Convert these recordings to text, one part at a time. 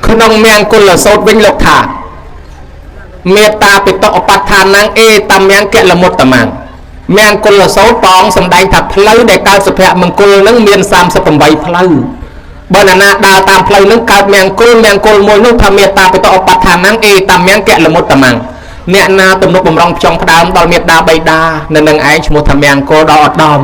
ក្នុងមង្គលសោតវិញលោកថាមេត្តាបិតុឧបដ្ឋានំអេតមង្គលមុត្តមង្គមង្គលសោតព្រះអង្គសម្ដែងថាផ្លូវដែលកើតសុភមង្គលនឹងមាន38ផ្លូវបើណានាដើរតាមផ្លូវនឹងកើតមង្គលមង្គលមួយនោះថាមេត្តាបិតុឧបដ្ឋានំអេតមង្គលមុត្តមង្គអ្នកណាទំនុកបំរុងផ្ចង់ផ្ដើមដល់មេត្តាបិតានៅនឹងឯងឈ្មោះថាមង្គលដល់ឧត្តម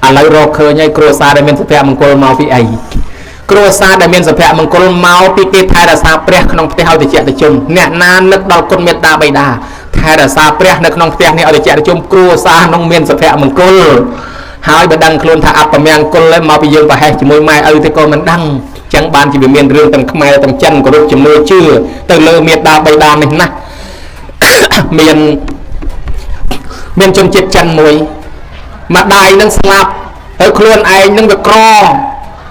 ឥឡូវរកឃើញហើយគ្រួសារដែលមានសុភមង្គលមកពីអីគ្រួសារដែលមានសុភមង្គលមកពីគេថែរក្សាព្រះក្នុងផ្ទះឲ្យតិចតិជនអ្នកណានឹកដល់គុណមេត្តាបិតាថែរក្សាព្រះនៅក្នុងផ្ទះនេះឲ្យតិចតិជនគ្រួសារនោះមានសុភមង្គលហើយបើដឹងខ្លួនថាអពមង្គលមកពីយើងប្រហែសជាមួយម៉ែឪទេក៏មិនដឹងចឹងបានជាវាមានរឿងទាំងខ្មែរទាំងចិនគោរពជំនឿជឿទៅលើមេត្តាបិតានេះណាស់មានជនជាតិចិនមួយម្ដាយនឹងស្លាប់ទៅខ្លួនឯងនឹងវាក្រ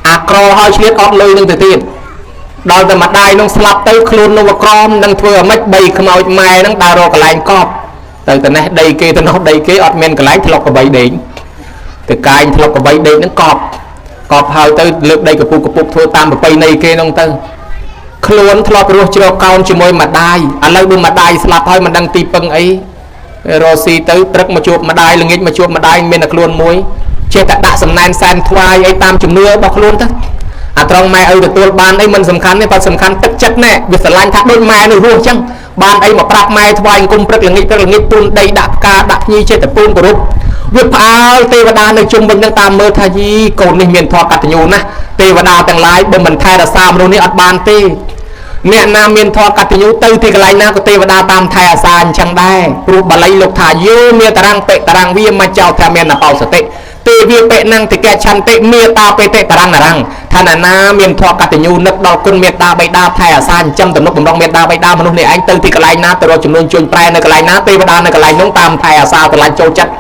អាក្រហើយឆ្លៀតអត់លុយនឹងទៅទៀតដល់តែម្ដាយនឹងស្លាប់ទៅខ្លួននឹងវាក្រមនឹងធ្វើអាម៉េចបីខ្មោចម៉ែនឹងដើររកកន្លែងកប់ទៅទៅនេះដីគេទៅនោះដីគេអត់មានកន្លែងធ្លុកកបីដេកទៅកាយធ្លុកកបីដេកនឹងកប់កប់ហើយទៅលើកដីកពុកកពុកធ្វើតាមប្រពៃណីគេនោះទៅខ្លួនធ្លាប់រស់ជ្រកកោនជាមួយម្ដាយឥឡូវបើម្ដាយស្លាប់ហើយមិនដឹងទីពឹងអីរស់ស៊ីទៅព្រឹកមកជួបម្ដាយល្ងាចមកជួបម្ដាយមានតែខ្លួនមួយចេះតែដាក់សំណែនសែនថ្វាយអីតាមជំនឿរបស់ខ្លួនទៅអាត្រង់ម៉ែឪទទួលបានអីមិនសំខាន់ទេប៉ុន្តែសំខាន់ទឹកចិត្តណែវាស្រឡាញ់ថាដូចម៉ែនោះរស់អញ្ចឹងបានអីមកប្រាប់ម៉ែថ្វាយអង្គមព្រឹកល្ងាចព្រឹកល្ងាចពូនដីដាក់ផ្កាដាក់ភ្ញីចេះតែពូនគោរពវាផ្អើលទេវតានៅជុំវិញនឹងតាមមើលថាយីកូននេះមានធម៌កតញ្ញូណាស់ទេវតាទាំងឡាយបើមិនថែរក្សាមនុស្សនេះអត់បានទេអ្នកណាមានធម៌កតញ្ញូទៅទីកន្លែងណាក៏ទេវតាតាមថែអាសាអញ្ចឹងដែរព្រោះបាលីលោកថាយោមេតរាំងបិតរាំងវាមកចោថាមានអបោសតិទេវាបិណੰតិកឆន្តិមេតាបេតិបរាំងនរាំងថាណានាមានធម៌កតញ្ញូនឹកដល់គុណមេត្តាបិតាថែអាសាចិញ្ចឹមទំនុកបំរុងមេត្តាបិតាមនុស្សនេះឯងទៅទីកន្លែងណាទៅរកចំនួនជួញប្រែនៅកន្លែងណាទេវតានៅកន្លែងនោះតាមថែអាសាស្រឡាញ់ចូលចិត្ត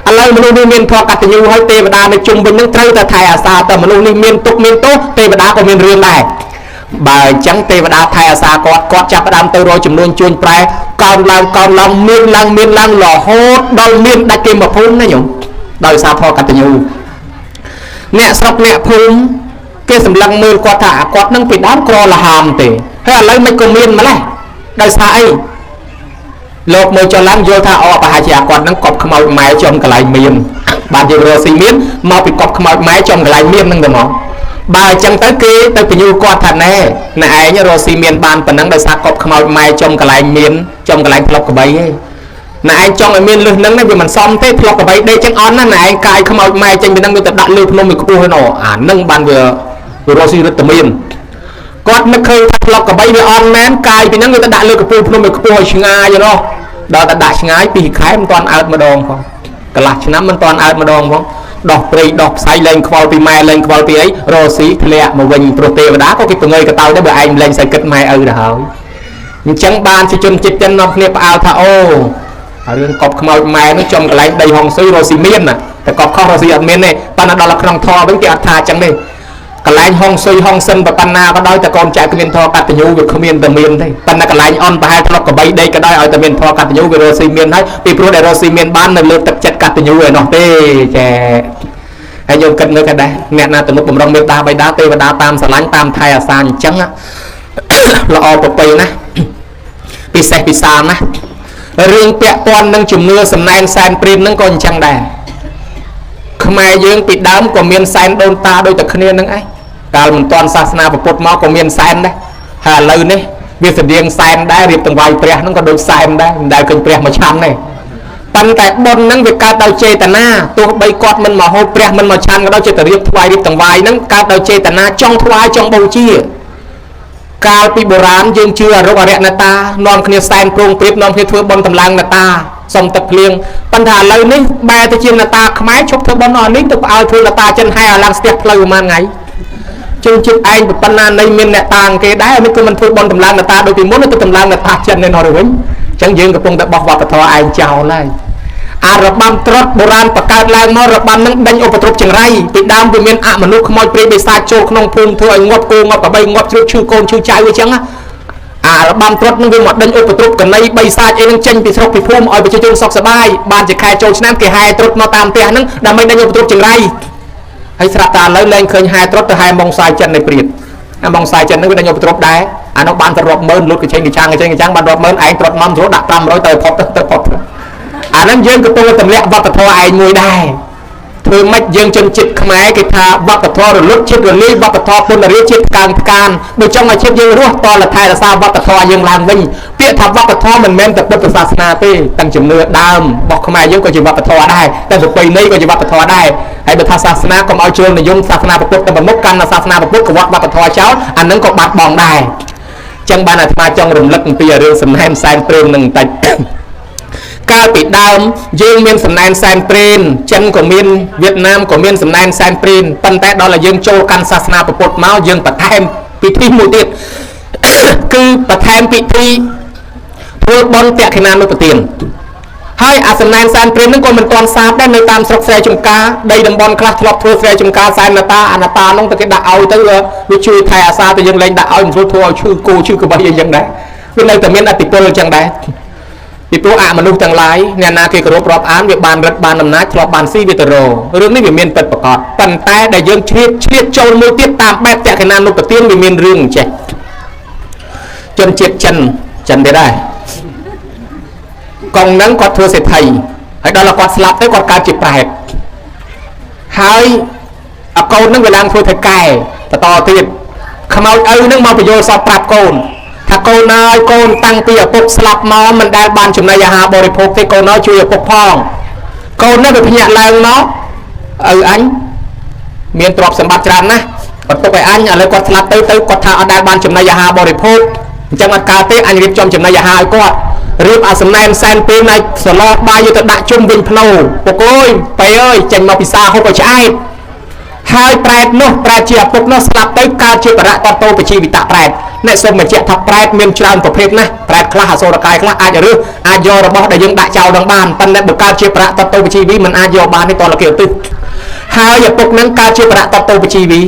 ឥឡូវមនុស្សនេះមានធម៌កតញ្ញូហើយទេវតានៅជុំវិញនឹងត្រូវតែថែអាសាតែមនុស្សនេះមានទុក្ខមានទោសទេវតាក៏មានរឿងដែរបើអញ្ចឹងទេវតាថែអាសាគាត់គាត់ចាប់ផ្ដើមទៅរកចំនួនជួញប្រែកោនឡើងកោនឡើងមានឡើងមានឡើងរហូតដល់មានដាច់គេមកភូមិណាញោមដោយសារធម៌កតញ្ញូអ្នកស្រុកអ្នកភូមិគេសម្លឹងមើលគាត់ថាគាត់នឹងពីដើមក្រលហាមទេហើយឥឡូវមិនក៏មានម្លេះដោយសារអីលោកមើលចុះឡើងយល់ថាអូប្រហែលជាគាត់នឹងកប់ខ្មោចម៉ែចំកន្លែងមានបានយើងរកស៊ីមានមកពីកប់ខ្មោចម៉ែចំកន្លែងមាននឹងតែមកបើអញ្ចឹងទៅគេទៅបញ្ញូគាត់ថាណែណែឯងរកស៊ីមានបានប៉ុណ្ណឹងដោយសារកប់ខ្មោចម៉ែចំកន្លែងមានចំកន្លែងផ្លុកកបីឯងណែឯងចង់ឲ្យមានលឹះនឹងវាមិនសមទេផ្លុកកបីដេកចឹងអន់ណាណែឯងកាយខ្មោចម៉ែចេញពីនឹងវាទៅដាក់លើភ្នំវាខ្ពស់ហើយណអានឹងបានវារកស៊ីរឹតតែមានគាត់នឹកឃើញថាផ្លុកកបីវាអន់មែនកាយពីនឹងវាទៅដាក់លើកំពូលភ្នំវាខ្ពស់ឲ្យឆ្ងាយណោះដល់តែដាក់ឆ្ងាយពីខែមិនទាន់អើតម្ដងផងកន្លះឆ្នាំមិនទាន់អើតម្ដងផងដោះព្រៃដោះផ្សៃលែងខ្វល់ពីម៉ែលែងខ្វល់ពីអីរកស៊ីធ្លាក់មកវិញព្រោះទេវតាក៏គេពងើយកតោដែរបើឯងលែងសូវគិតម៉ែឪទៅហើយអញ្ចឹងបានជាជនជាតិចិននាំគ្នាផ្អើលថាអូរឿងកប់ខ្មោចម៉ែនោះចំកន្លែងដីហុងស៊ុយរកស៊ីមានណាតែកប់ខុសរកស៊ីអត់មានទេប៉ុន្តែដល់ក្នុងធម៌វិញគេអត់ថាអញ្ចឹងទេកន្លែងហុងស៊ុយហុងសិនប៉ុណ្ណាក៏ដោយតែកូនចៅគ្មានធម៌កតញ្ញូវាគ្មានតែមានទេប៉ុន្តែកន្លែងអន់ប្រហែលធ្លុកកបីដេកក៏ដោយឲ្យតែមានធម៌កតញ្ញូវារកស៊ីមានហើយពីព្រោះដែលរកស៊ីមានបាននៅលើទឹកចិត្តកតញ្ញូឯនោះទេចែហើយយើងគិតមើលក៏ដែរអ្នកណាទំនុកបំរុងមេត្តាបិតាទេវតាតាមស្រឡាញ់តាមថែអាសាអញ្ចឹងល្អប្រពៃណាស់ពិសេសពិសាលណាស់រឿងពាក់ព័ន្ធនឹងជំនឿសំណែនសែនព្រាមនឹងក៏អញ្ចឹងដែរខ្មែរយើងពីដើមក៏មានសែនដូនតាដូចតែគ្នានឹងឯងកាលមិនទាន់សាសនាពុទ្ធមកក៏មានសែនដែរហើយឥឡូវនេះវាស្តៀងសែនដែររៀបតង្វាយព្រះហ្នឹងក៏ដូចសែនដែរមិនដែលឃើញព្រះមកឆាន់ទេប៉ុន្តែបុណ្យហ្នឹងវាកើតដោយចេតនាទោះបីគាត់មិនមកហូបព្រះមិនមកឆាន់ក៏ដោយចេតរៀបថ្វាយរៀបតង្វាយហ្នឹងកើតដោយចេតនាចង់ថ្វាយចង់បូជាកាលពីបុរាណយើងជឿអរុអរិយណតានាំគ្នាសែនព្រោងព្រាបនាំគ្នាធ្វើបុណ្យតម្លើងណតាសុំទឹកភ្លៀងប៉ុន្តែឥឡូវនេះបែរទៅជាណតាខ្មែរឈប់ធ្វើបុណ្យអស់នេះទៅផ្អើលធ្វើណតាចិនហែឲ្យឡើងស្ទះផ្លូវប្រហែលថ្ងៃជនជាតិឯងប៉ុណ្ណានៃមានអ្នកតាគេដែរមិនគឺមិនធ្វើបុណ្យតម្លើងណតាដូចពីមុនទៅតម្លើងណតាចិនឯនោះទៅវិញអញ្ចឹងយើងកំពុងតែបោះវប្បធម៌ឯងចោលហើយអារបាំត្រុដិបុរាណបង្កើតឡើងមករបាំនឹងដេញឧបទ្រពចង្រៃពីដើមវាមានអមនុស្សខ្មោចព្រាយបិសាចចូលក្នុងភូមិធ្វើឲ្យងាប់គោងាប់ក្របីងាប់ជ្រូកឈឺកូនឈឺចៅអញ្ចឹងអារបាំត្រុដិនឹងវាមកដេញឧបទ្រពកណីបិសាចអីនឹងចេញពីស្រុកពីភូមិឲ្យប្រជាជនសុខសប្បាយបានជាខែចូលឆ្នាំគេហែត្រុដិមកតាមផ្ទះហ្នឹងដើម្បីដេញឧបទ្រពចង្រៃហើយស្រាប់តែឥឡូវលែងឃើញហែត្រុដិទៅហែម៉ុងសាយចិននៃព្រាតអាម៉ុងសាយចិនហ្នឹងវាដេញឧបទ្រពដែរ អានោះបានទៅរាប់ម៉ឺនលុតកញ្ឆេងកញ្ឆាងកញ្ឆេងកញ្ឆាងបានរាប់ម៉ឺនឯងត្រុតមកស្រួលដាក់500ទៅផុតទៅផុតអាហ្នឹងយើងកំពុងតែទម្លាក់វប្បធម៌ឯងមួយដែរធ្វើម៉េចយើងជនជាតិខ្មែរគេថាវប្បធម៌រលត់ជាតិរលាយវប្បធម៌ពុនរាជាតិកើងផ្កានបើចង់ឲ្យជាតិយើងរស់តលថែរក្សាវប្បធម៌យើងឡើងវិញពាក្យថាវប្បធម៌មិនមែនតែពុទ្ធសាសនាទេតាំងជំនឿដើមរបស់ខ្មែរយើងក៏ជាវប្បធម៌ដែរតែប្រពៃណីក៏ជាវប្បធម៌ដែរហើយបើថាសាសនាកុំឲ្យជ្រុលនិយមសាសនាពុទ្ធតែប្រមុខកាន់សាសនាពុទ្ធកវត្តវប្បធម៌ចោលអានឹងក៏បាត់បង់ដែរចឹងបានអាត្មាចង់រំលឹកអំពីរឿងសំណែនសែនព្រេននឹងបន្តិចកាលពីដើមយើងមានសំណែនសែនព្រេនចិនក៏មានវៀតណាមក៏មានសំណែនសែនព្រេនប៉ុន្តែដល់តែយើងចូលកាន់សាសនាពុទ្ធមកយើងបន្ថែមពិធីមួយទៀតគឺបន្ថែមពិធីធ្វើបុណ្យតក្ខិណានុប្រទានហើយអាសំណែនសែនព្រេនហ្នឹងក៏មិនទាន់សាបដែរនៅតាមស្រុកស្រែចម្ការដីតំបន់ខ្លះធ្លាប់ធ្វើស្រែចម្ការសែននតាអនតានោះទៅគេដាក់ឲ្យទៅវាជួយថែអាសាទៅយើងលែងដាក់ឲ្យមិនស្រួលធ្វើឲ្យឈឺគោឈឺក្បីអីចឹងដែរវានៅតែមានអតិពលចឹងដែរពីព្រោះអមនុស្សទាំងឡាយអ្នកណាគេគោរពរាប់អានវាបានរិទ្ធបានអំណាចធ្លាប់បានស៊ីវាទៅររឿងនេះវាមានពិតប្រកបប៉ុន្តែដែលយើងឆ្លៀតឆ្លៀតចូលមួយទៀតតាមបែបតក្ខិណានុប្រទានវាមានរឿងចេះជនជាតិចិនចិនទៀតដែរកងហ្នឹងគាត់ធ្វើសេដ្ឋីហើយដល់គាត់ស្លាប់ទៅគាត់កើតជាប្រែតហើយអកូនហ្នឹងវាឡើងធ្វើថៅកែបន្តទៀតខ្មោចឪហ្នឹងមកបញ្យល់សពប្រាប់កូនថាកូនអើយកូនតាំងពីឪពុកស្លាប់មកមិនដែលបានចំណីអាហារបរិភោគទេកូនអើយជួយឪពុកផងកូននេះវាភ្ញាក់ឡើងមកឪអញមានទ្រព្យសម្បត្តិច្រើនណាស់គាត់ទុកឲ្យអញឥឡូវគាត់ស្លាប់ទៅទៅគាត់ថាអត់ដែលបានចំណីអាហារបរិភោគអញ្ចឹងអត់កើតទេអញរៀបចំចំណីអាហារឲ្យគាត់រៀបអាសំណែនសែនពេលណៃសឡបាយយកទៅដាក់ជុំវិញភ្នោពុកអើយប៉េអើយចេញមកពិសាហូបឲ្យឆ្អែតហើយប្រែតនោះប្រែតជាឪពុកនោះស្លាប់ទៅកើតជាបរៈតតោបជីវិតប្រែតអ្នកសូមបញ្ជាក់ថាប្រែតមានច្រើនប្រភេទណាស់ប្រែតខ្លះអសុរកាយខ្លះអាចរើសអាចយករបស់ដែលយើងដាក់ចោលនឹងបានប៉ុន្តែបើកើតជាបរៈតតោបជីវីមិនអាចយកបានទេតលគេឧទ្ទិសហើយឪពុកនឹងកើតជាបរៈតតោបជីវី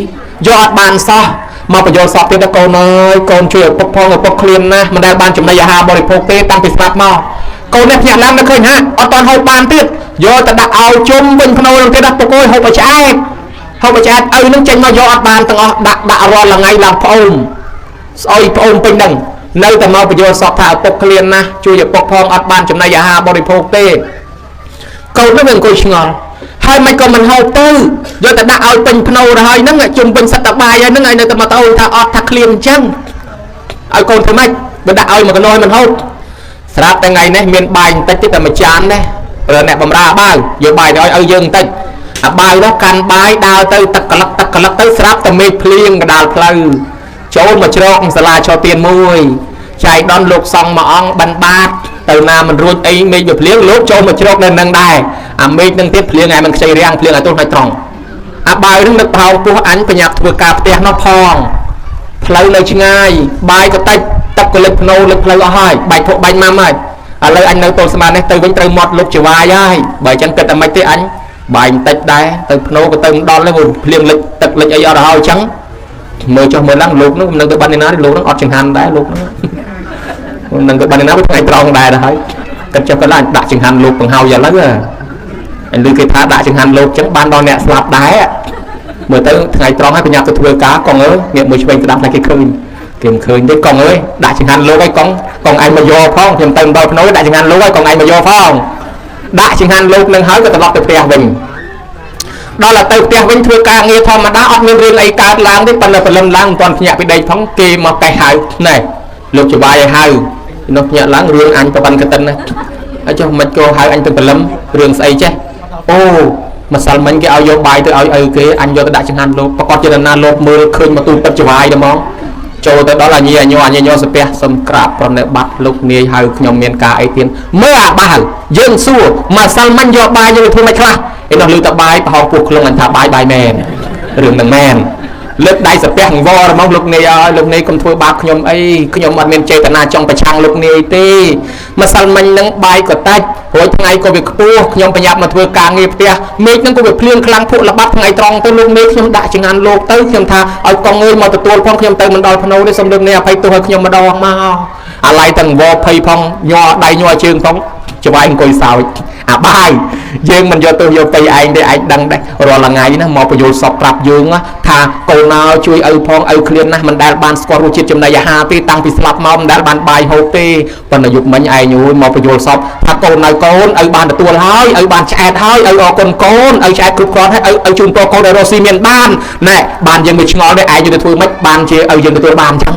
យកអត់បានសោះមកបញ្យល់សពទៀតដល់កូនអើយកូនជួយឪពុកផងឪពុកឃ្លានណាស់មិនដែលបានចំណីអាហារបរិភោគទេតាំងពីស្លាប់មកកូននេះភ្ញាក់ឡើងនៅឃើញហាអត់តាន់ហូបបានទៀតយកទៅដាក់ឲ្យជុំវិញភ្នោនឹងទៀតដល់ពុកអើយហូបឲ្យឆ្អែតហូបឲ្យឆ្អែតឪនឹងចេញមកយកអត់បានទាំងអស់ដាក់ដាក់រាល់ថ្ងៃឡើងប្អូនស្អុយប្អូនពេញហ្នឹងនៅតែមកបញ្យល់សពថាឪពុកឃ្លានណាស់ជួយឪពុកផងអត់បានចំណីអាហារបរិភោគទេកូននឹងវាអង្គុយឆ្ងល់ហើយមិនក៏មិនហូបទៅយកតែដាក់ឲ្យពេញភ្នោទៅហើយហ្នឹងជុំពេញសិតតបាយហើយហ្នឹងឲ្យនៅតែមកទៅថាអត់ថាឃ្លានអញ្ចឹងឲ្យកូនធ្វើម៉េចបើដាក់ឲ្យមកកណោឲ្យមិនហូបស្រាប់តែថ្ងៃនេះមានបាយបន្តិចទៀតតែមួយចានដែរព្រោះអ្នកបំរើបាវយកបាយទៅឲ្យឲ្យយើងបន្តិចអាបាយនោះកាន់បាយដើរទៅទឹកក្លឹកទឹកក្លឹកទៅស្រាប់តែមេឃភ្លៀងកដាលផ្លូវចូលមកជ្រកសាលាឆោទៀនមួយចៃដន្យលោកសង្ឃមួយអង្គបិណ្ឌបាតទៅណាមិនរួចអីមេឃវាភ្លៀងលោកចូលមកជ្រកនៅនឹងដែរអាមេឃនឹងទៀតភ្លៀងឯងមិនខ្ចីរាំងភ្លៀងឲ្យទោះឲ្យត្រង់អាបាយនឹងនឹកប្រោងពោះអញបញ្ញាប់ធ្វើការផ្ទះនោះផងផ្លូវនៅឆ្ងាយបាយក៏តិចទឹកក៏លិចភ្នោលិចផ្លូវអស់ហើយបាច់ភក់បាច់ម៉ាំហើយឥឡូវអញនៅទល់ស្មាននេះទៅវិញត្រូវមាត់លោកចវាយហើយបើអញ្ចឹងគិតតែមិនទេអញបាយបន្តិចដែរទៅភ្នោក៏ទៅមិនដល់ទេភ្លៀងលិចទឹកលិចអីអត់ហើយអញ្ចឹងមើលចុះមើលឡើងលោកនោះមិននឹងទៅបានឯណាទេលោកនោះអត់ចង្ហាន់ដែរលោកនោះមិននឹងទៅបានឯណាថ្ងៃត្រង់ដែរទៅហើយគិតចុះក៏ឡើងដាក់ចង្ហាន់លោកបង្ហើយឥឡូវអញឮគេថាដាក់ចង្ហាន់លោកអញ្ចឹងបានដល់អ្នកស្លាប់ដែរមើលទៅថ្ងៃត្រង់ហើយបញ្ញាប់ទៅធ្វើការកងអើយងាកមួយឆ្វេងស្ដាំតែគេឃើញគេមិនឃើញទេកងអើយដាក់ចង្ហាន់លោកឲ្យកងកងឯងមកយកផងខ្ញុំទៅដល់ភ្នោដាក់ចង្ហាន់លោកឲ្យកងឯងមកយកផងដាក់ចង្ហាន់លោកនឹងហើយក៏ត្រឡប់ទៅផ្ទះវិញដល់ទៅផ្ទះវិញធ្វើការងារធម្មតាអត់មានរឿងអីកើតឡើងទេប៉ុន្តែព្រលឹមឡើងមិនទាន់ភ្ញាក់ពីដេកផងគេមកកេះហៅណែលោកចវាយឲ្យហៅនោះភ្ញាក់ឡើងរឿងអញប្របានកតិនណាហើយចុះមិនក៏ហៅអញទៅព្រលឹមរឿងស្អីចេះអូម្សិលមិញគេឲ្យយកបាយទៅឲ្យឪគេអញយកទៅដាក់ចង្ហាន់លោកប្រកាសជាណាលោកមើលឃើញមកទូទឹកចវាយទៅហ្មងចូលទៅដល់អញអញអញញសាពះសុំក្រាបប្រណិប័តលោកនាយហៅខ្ញុំមានការអីទៀតមើលអាបាវយើងសួរម្សិលមិញយកបាយយកទៅធ្វើមិនខ្លះឯនោះឮតែបាយប្រហោងពោះខ្លងអញថាបាយបាយមែនរឿងនឹងមែនលើកដៃសាពះអង្វរមកលោកនាយអើយលោកនាយកុំធ្វើបាបខ្ញុំអីខ្ញុំអត់មានចេតនាចង់ប្រឆាំងលោកនាយទេម្សិលមិញនឹងបាយក៏តិចរួចថ្ងៃក៏វាខ្ពស់ខ្ញុំប្រញាប់មកធ្វើការងារផ្ទះមេឃនឹងក៏វាភ្លៀងខ្លាំងភក់ល្បាប់ថ្ងៃត្រង់ទៅលោកនាយខ្ញុំដាក់ចង្ហាន់លោកទៅខ្ញុំថាឲ្យកងអើយមកទទួលផងខ្ញុំទៅមិនដល់ភ្នោទេសូមលោកនាយអភ័យទោសឲ្យខ្ញុំម្ដងមកអាឡ័យទាំងវភ័យផងញ័រដៃញ័រជើងផងច្បាយអង្គុយសើច អាបាយយើងមិនយកទៅយកទៅឯងទេឯងដឹងដែររាល់ថ្ងៃណាមកបញ្យលសពប្រាប់យើងថាកូនណើជួយឪផងឪឃ្លានណាស់មិនដែលបានស្គាល់រសជាតិចំណីអាហារទេតាំងពីស្លាប់មកមិនដែលបានបាយហូបទេប៉ុន្តែយុគមិញឯងអូយមកបញ្យលសពថាកូនណៅកូនឪបានទទួលហើយឪបានឆ្អែតហើយឪអរគុណកូនឪឆ្អែតគ្រប់គ្រាន់ហើយឪឪជូនពរកូនឲ្យរស់ស៊ីមានបានណែបានយើងមិនឆ្ងល់ទេឯងទៅធ្វើម៉េចបានជាឪយើងទទួលបានអញ្ចឹង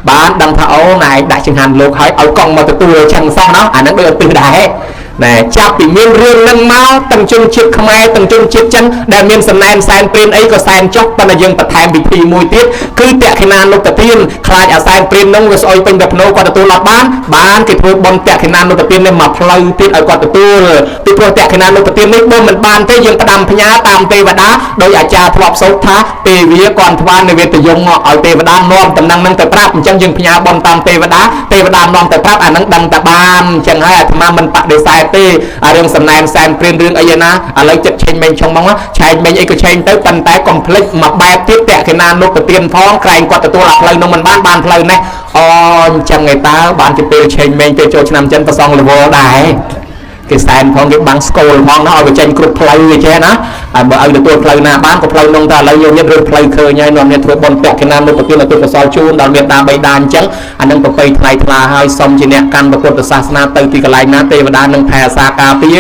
បានដឹងថាអូណែឯងដាក់ចង្ហាន់លោកហើយឲ្យកង់មកទទួលចឹងសោះណោះអាហ្នឹងដូចអត់ទិសដែរណែចាប់ពីមានរឿងនឹងមកទាំងជនជាតិខ្មែរទាំងជនជាតិចិនដែលមានសំណែនសែនព្រានអីក៏សែនចុះប៉ុន្តែយើងបន្ថែមពិធីមួយទៀតគឺតក្ខិណានុតទានខ្លាចអាសែនព្រាននឹងវាស្អុយពេញតែភ្នោគាត់ទទួលអត់បានបានគេធ្វើបុណ្យតក្ខិណានុតទាននេះមកផ្លូវទៀតឲ្យគាត់ទទួលពីព្រោះតក្ខិណានុតទាននេះបើមិនបានទេយើងផ្ដាំផ្ញើតាមទេវតាដោយអាចារ្យធ្លាប់សូត្រថាទេវាគាត់ថ្វាយនិវេទយងឲ្យទេវតានាំតំណែងនឹងទៅប្រាប់អញ្ចឹងយើងផ្ញើបុណ្យតាមទេវតាទេវតានាំទៅប្រាប់អានឹងដឹងតែបានអញ្ចឹងហើយអាត្មាមិនបដិសេធទេអារឿងសំណែនសែនព្រានរឿងអីណាឥឡូវចិត្តឆេងមេងឆុងមកឆែងមេងអីក៏ឆេងទៅប៉ុន្តែកុំភ្លេចមួយបែបទៀតតក្ខិណានុប្រទានផងក្រែងគាត់ទទួលអាផ្លូវនោះមិនបានបានផ្លូវនេះអូអញ្ចឹងឯតើបានជាពេលឆេងមេងពេលចូលឆ្នាំចិនប្រសងលវលដែរគេសែនផងគេបាំងស្គលផងណាឲ្យវាចេញគ្រប់ផ្លូវវាចេះណាហើយបើឲ្យទទួលផ្លូវណាបានក៏ផ្លូវនោះតែឥឡូវយកនេះរឿងផ្លូវឃើញហើយនាំនេះធ្វើបុណ្យតក្ខិណានុប្រទានឲ្យទុកសលជូនដល់មេដាបៃតាអញ្ចឹងអានឹងប្របីថ្លៃថ្លាហើយសុំជាអ្នកកាន់ពុទ្ធសាសនាទៅទីកន្លែងណាទេវតានឹងថែអាសាការពារ។